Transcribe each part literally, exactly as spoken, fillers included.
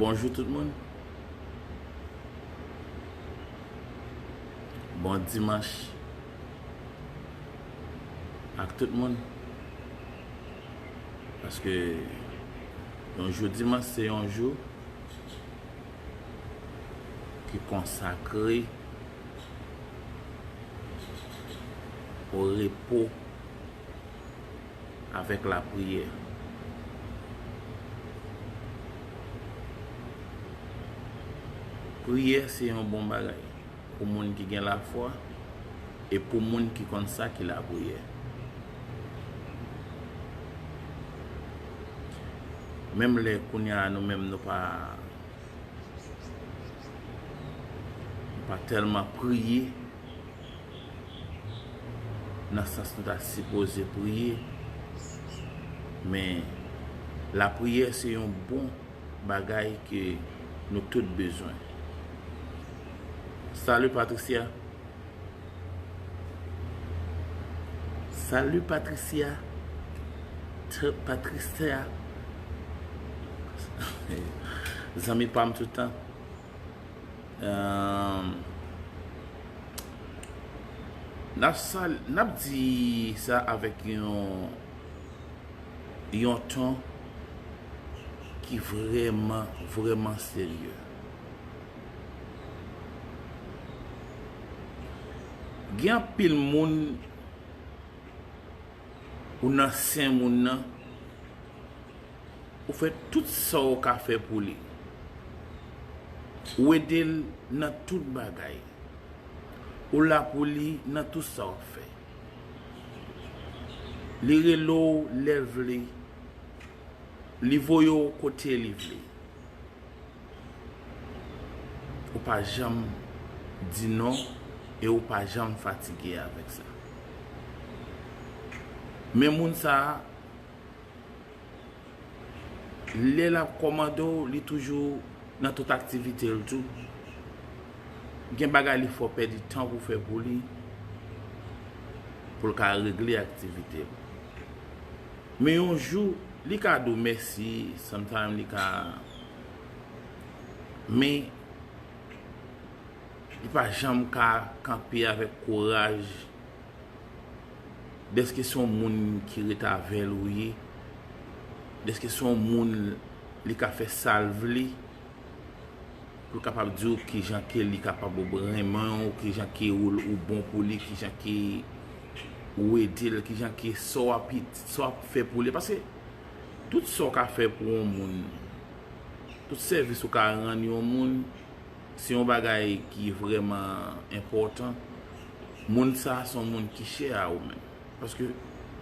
Bonjou tout moun. Bon dimanch ak tout moun. Paske yon jou dimanch se yon jou ki konsakre o repo avèk lapriyè. Priyè se yon bon bagay pou moun ki gen lafwa e pou moun ki konn sa ki lapriyè. Menm lè kounye a nou menm nou pa, nou pa tèlman priye nan sans nou ta sipoze priye, men lapriyè se yon bon bagay ke nou tout bezwen. Salut Patricia. Salut Patricia. T- Patricia. Zanmi pa m tout tan. Euh, n ap sal- n ap di sa avèk yon yon ton ki vrèman, vrèman serye. Gen anpil moun ou nan sen moun nan, ou fè tout sa w ka fè pou li. Ou ede l nan tout bagay. Ou la pou li nan tout sa w ap fè. Li rele w lè l vle. Li voye w kote li vle. Ou pa janm di non e ou pa janm fatige avèk sa. Men moun sa a, lè l ap kòmande w, li toujou nan tout aktivite l tou. Gen bagay li fè w pèdi tan pou fè pou li, pou l ka regle aktivite l. Men yon jou, li ka di w mèsi, sometimes li ka, men li pa janm ka kanpe avèk kouraj dèske se yon moun ki ret avè l ou ye, dèske se yon moun li ka fè sa l vle, pou l kapab di w kijan ke li kapab renmen w, kijan ke ou, ou bon pou li, kijan ke ou ede l, kijan ke sa w ap, sa w ap fè pou li. Paske tout sa w ka fè pou yon moun, tout sèvis ou ka rann yon moun, se yon bagay ki vrèman enpòtan. Moun sa a se yon moun ki chè a ou menm. Paske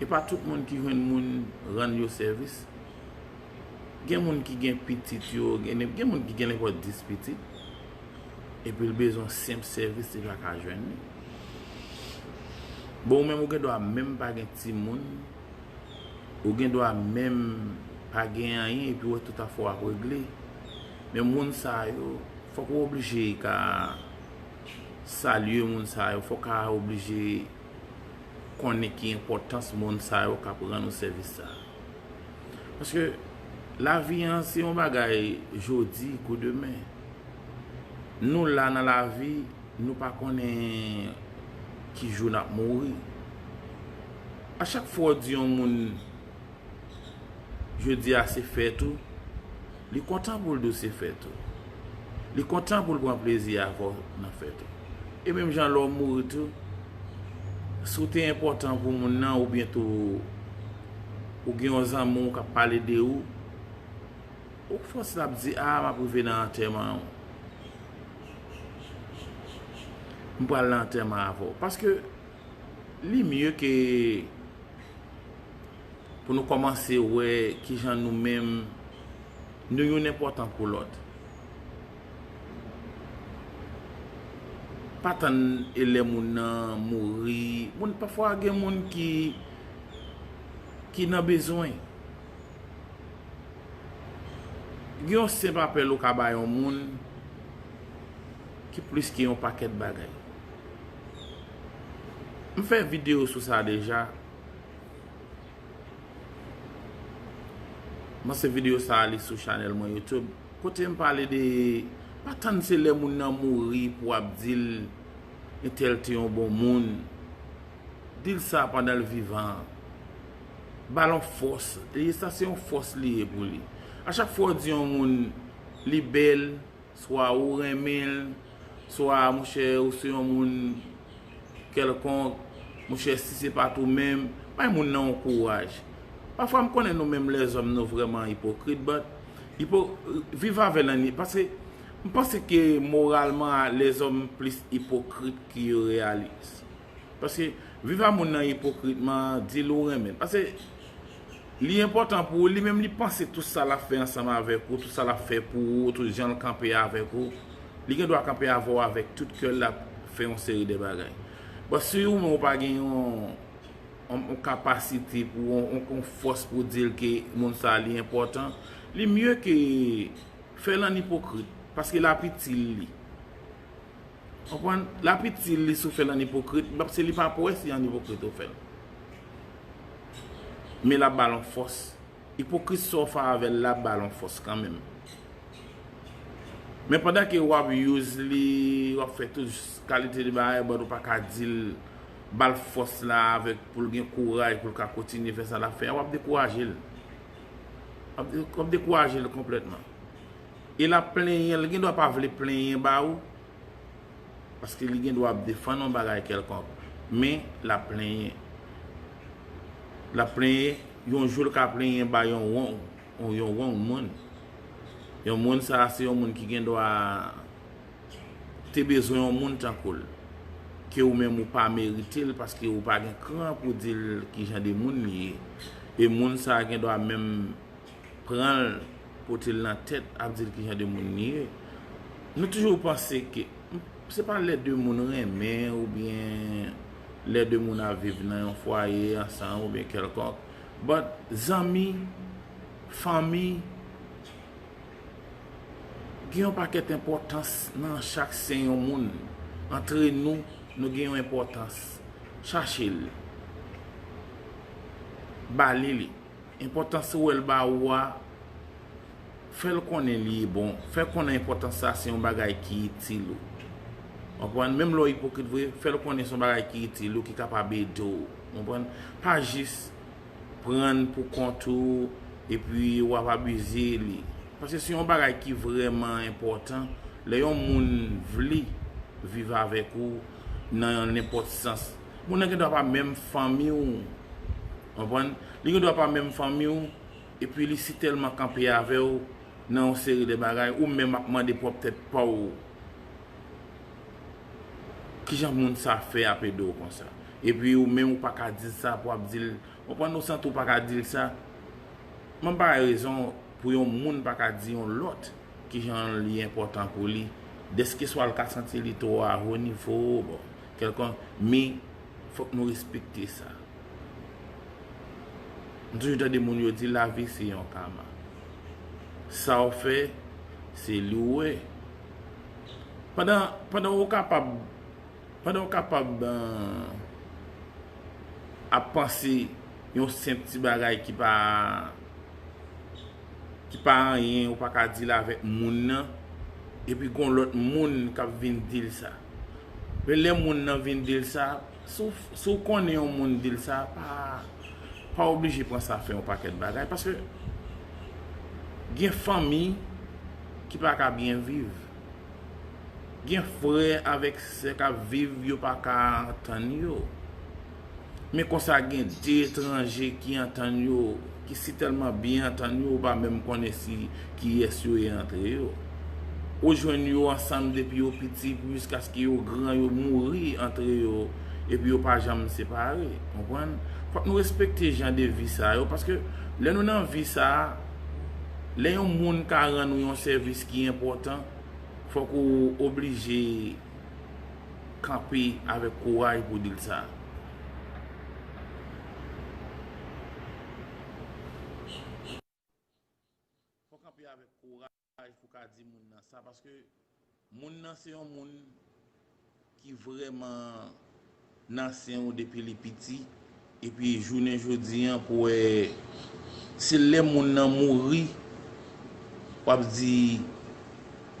e pa tout moun ki jwenn moun rann yo sèvis. Gen moun ki gen pitit yo, gen, gen moun ki gen nenpòt dis pitit, epi l bezwen senp sèvis, li pa ka jwenn li. Bon, ou menm ou gen dwa menm pa gen timoun, ou gen dwa menm pa gen anyen, epi w wè tout afè w ap regle. Men moun sa yo, fòk ou oblije ka salye moun sa yo, fòk ou ka oblije konnen ki enpòtans moun sa yo k ap rann ou sèvis sa. Paske lavi an se yon bagay jodi kou demen. Nou la nan lavi, nou pa konnen ki jou n ap mouri. A chak fwa w di yon moun, jodi a se fèt ou, li kontan pou l di w se fèt ou. Li kontan pou l pran plezi avè w nan fèt ou. E menm jan lè w mouri tou, si w te enpòtan pou moun nan, oubyen tou ou gen yon zanmi w k ap pale de ou, ou fòs l ap di, "A, m ap rive nan antèman w. M pral nan antèman avè w." Paske li mye ke pou nou kòmanse wè kijan nou menm, nou youn enpòtan pou lòt. Pa tann e lè moun nan mouri. Moun, pafwa gen moun ki, ki nan bezwen. Gen yon senp apèl ou ka bay yon moun ki plis ke yon pakèt bagay. M fè videyo sou sa deja. M panse videyo sa a li sou chanèl mwen YouTube. Kote m pale de, pa tann se lè moun nan mouri pou w ap di l entèl te yon bon moun. Di l sa pandan l vivan. Ba l yon fòs. E sa se yon fòs li ye pou li. A chak fwa w di yon moun li bèl, swa ou renmen l, swa monchè ou se yon moun kèlkonk, monchè si se pa t ou menm, bay moun nan yon kouraj. Pafwa m konnen nou menm lèzòm nou vrèman ipokrit, but ipo, viv avè l anni, paske m panse ke moralman lèzòm plis ipokrit ke yo reyalis. Paske viv a moun nan ipokritman, di l ou renmen l. Paske li enpòtan pou ou, li menm li panse tout sa l ap fè ansanm avèk ou, tout sa l ap fè pou ou, tout jan l kanpe avèk ou. Li gen dwa kanpe avè w avèk tout kè l, l ap fè yon seri de bagay. But si ou menm ou pa gen yon, yon, yon kapasite pou, yon, yon, yon fòs pou di l ke moun sa li enpòtan, li mye ke fè l an ipokrit, paske l ap itil li. Konprann? L ap itil li si w fè l an ipokrit, paske li pa p wè si an ipokrit ou fè l. Men l ap ba l yon fòs. Ipokrit sa w fè avè l la ap ba l yon fòs kanmenm. Men pandan ke w ap use li, w ap fè tout kalite de bagay, but ou pa ka di l, ba l fòs la avèk pou l gen kouraj, pou l ka kontinye fè sa l ap fè a, w ap dekouraje l. W ap de-, w ap dekouraje l konplètman. E l ap plenyen, l gen dwa pa vle plenyen ba ou, paske li gen dwa ap defann yon bagay kèlkonk, men l ap plenyen. L ap plenyen, yon jou l ka plenyen ba yon wrong, yon wrong moun. Yon moun sa a se yon moun ki gen dwa te bezwen yon moun tankou l, ke ou menm ou pa merite l paske ou pa gen kran pou di l ki jan de moun li ye. E moun sa a gen dwa menm pran l, pote l nan tèt, ap di l ki jan de moun li ye. Nou toujou panse ke se pa lè de moun renmen oubyen lè de moun ap viv nan yon fwaye ansanm oubyen kèlkonk. But zanmi, fanmi, gen yon pakèt enpòtans nan chak sen yon moun. Antre nou, nou gen yon enpòtans. Chache l. Ba li li. Enpòtans ou wè l ba ou a, fè l konnen li bon. Fè l konnen enpòtans sa se yon bagay ki itil ou. Konprann? Menm lè w ipokrit vre, fè l konnen se yon bagay ki itil ou, ki kapab ede w. Konprann? Pa jis pran l pou kont ou, epi w ap abize li. Paske se yon bagay ki vrèman enpòtan. Lè yon moun vle viv avèk ou nan nenpòt sans, moun nan gen dwa pa menm fanmi w. Konprann? Li gen dwa pa menm fanmi w, epi li si tèlman kanpe avè w nan yon seri de bagay, ou menm ap mande pwòp tèt pa w, kijan moun sa fè ap ede w konsa? Epi ou menm ou pa ka di l sa pou ap di l, konprann, ou santi ou pa ka di l sa. Mwen pa wè rezon pou yon moun pa ka di yon lòt kijan li enpòtan pou li, dèske swa l ka santi li twò a wo nivo, bon, kèlkonk, men fòk nou respekte sa. M toujou tande moun yo di lavi se yon kama. Sa w fè, se li w wè. Pandan, pandan ou kapab, pandan ou kapab, eh, ap panse yon senp ti bagay ki pa, ki pa anyen, ou pa ka di l avèk moun nan, epi gon lòt moun k ap vin di l sa. Men lè moun nan vin di l sa, si w, si w konnen yon moun di l sa, pa, pa oblije pran sa fè yon pakèt bagay, paske gen fanmi ki pa ka byen viv. Gen frè avèk sè k ap viv, yo pa ka antann yo. Men konsa gen de etranje ki antann yo, ki si tèlman byen antann yo, ou pa menm konnen si kiyès yo ye antre yo. Ou jwenn yo ansanm depi yo piti, jiskaske yo gran, yo mouri antre yo, epi yo pa janm separe. Konprann? Fòk nou respekte jan de vi sa yo, paske lè nou nan vi sa a, lè yon moun ka rann ou yon sèvis ki enpòtan, fòk ou oblije kanpe avèk kouraj pou di l sa. Fò w kanpe avèk kouraj pou w ka di moun nan sa, paske moun nan se yon moun ki vrèman nan sen w depi li piti, epi jounen jodi an pou wè se lè moun nan mouri W ap di,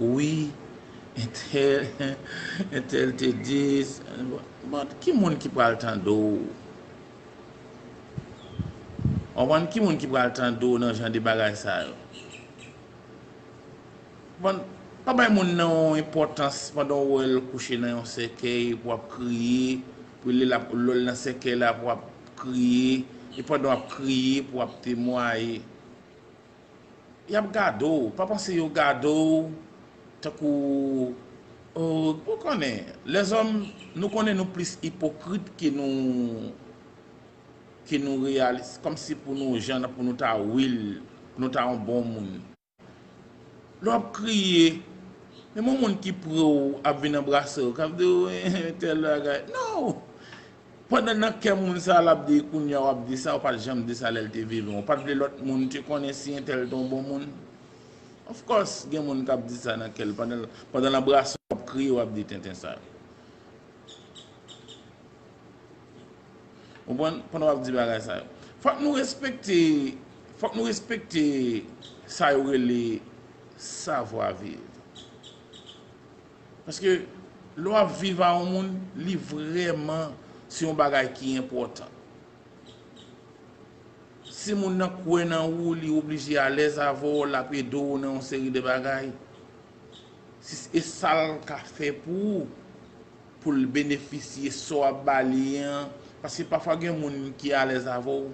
wi, entèl, entèl te di, bon, ki moun ki pral tande w? W konprann? Ki moun ki pral tande w nan jan de bagay sa yo? Bon, pa bay moun nan yon enpòtans pandan w wè l kouche nan yon sèkèy pou w ap kriye, pou lè l ap, lè l nan sèkèy la pou w ap kriye, e pandan w ap kriye pou w ap temwaye. Y ap gade w, pa panse yo gade w tankou, oh, ou konnen, lèzòm, nou konnen nou plis ipokrit ke nou, ke nou reyalis, kòmsi pou nou jan, pou nou ta wil, pou nou ta yon bon moun. Lè w ap kriye, menm yon moun ki pre w ap vin anbrase w, k ap di w, entèl bagay. No! Pandan nan kè moun sa a, l ap di, kounye a w ap di sa, ou pa t janm di sa lè l te vivan. Ou pa t vle lòt moun te konnen si entèl te yon bon moun. Of course, gen moun k ap di sa nan kè l. Pandan, pandan l anbrase w, w ap kriye, w ap di tenten sa. Ou konprann? Pandan w ap di bagay sa yo. Fòk nou respekte, fòk nou respekte sa yo rele savwa viv. Paske lè w ap viv a yon moun, li vrèman se yon bagay ki enpòtan. Si moun nan kwè nan ou, li oblije alèz avè w, l ap ede w nan yon seri de bagay. Si e sa l ka fè pou ou, pou l benefisye sa w ap ba li an. Paske pafwa gen moun ki alèz avè w,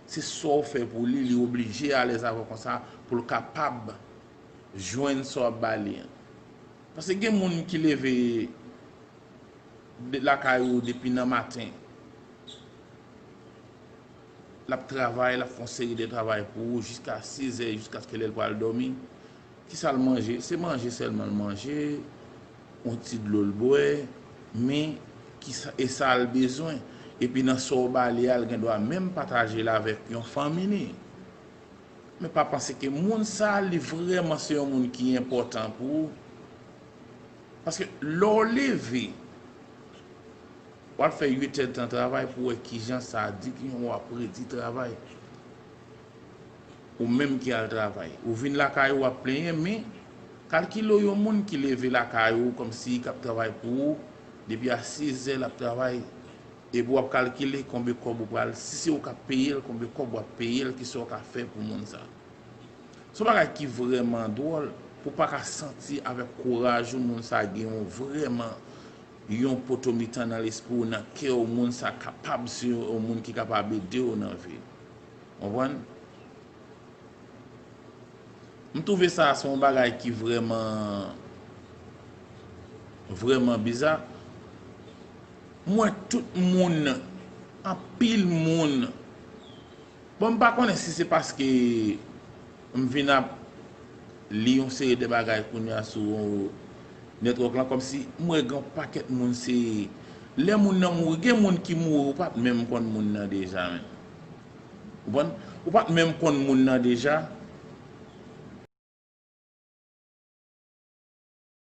se sa w fè pou li, li oblije alèz avè w konsa pou l kapab jwenn sa w ap ba li an. Paske gen moun ki leve de, lakay ou depi nan maten. L ap travay, l ap fè yon seri de travay pou ou jiska sizè, jiskaske lè l pral dòmi. Kisa l manje? Se manje sèlman l manje, yon ti dlo l bwè, men kisa, e sa l bezwen. Epi nan sa w ba li a, l gen dwa menm pataje l avèk yon fanmi li. Men pa panse ke moun sa a, li vrèman se yon moun ki enpòtan pou ou. Paske lè w leve, w al fè uit èdtan travay pou w wè kijan sa a di, kijan w ap redi travay. Ou menm ki al travay. Ou vin lakay ou, w ap plenyen, men kalkile w yon moun ki leve lakay ou kòmsi k ap travay pou ou, depi a sizè l ap travay, epi w ap kalkile konbyen kòb ou pral, si se ou k ap peye l, konbyen kòb w ap peye l, kisa w ka fè pou moun sa. Se yon bagay ki vrèman dwòl, pou w pa ka santi avèk kouraj ou moun sa gen yon vrèman yon poto mitan nan lespri w, nan kè w, moun sa kapab se yon moun ki kapab ede w nan vi. Konprann? M twouve sa se yon bagay ki vrèman, vrèman biza. M wè tout moun, anpil moun, bon, m pa konnen si se paske m vin ap li yon seri de bagay kounye a sou network lan, kòmsi m wè gen yon pakèt moun se, lè moun nan mouri, gen moun ki mouri, ou pa t menm konn moun nan deja, menm. Ou konprann? Ou pa t menm konn moun nan deja,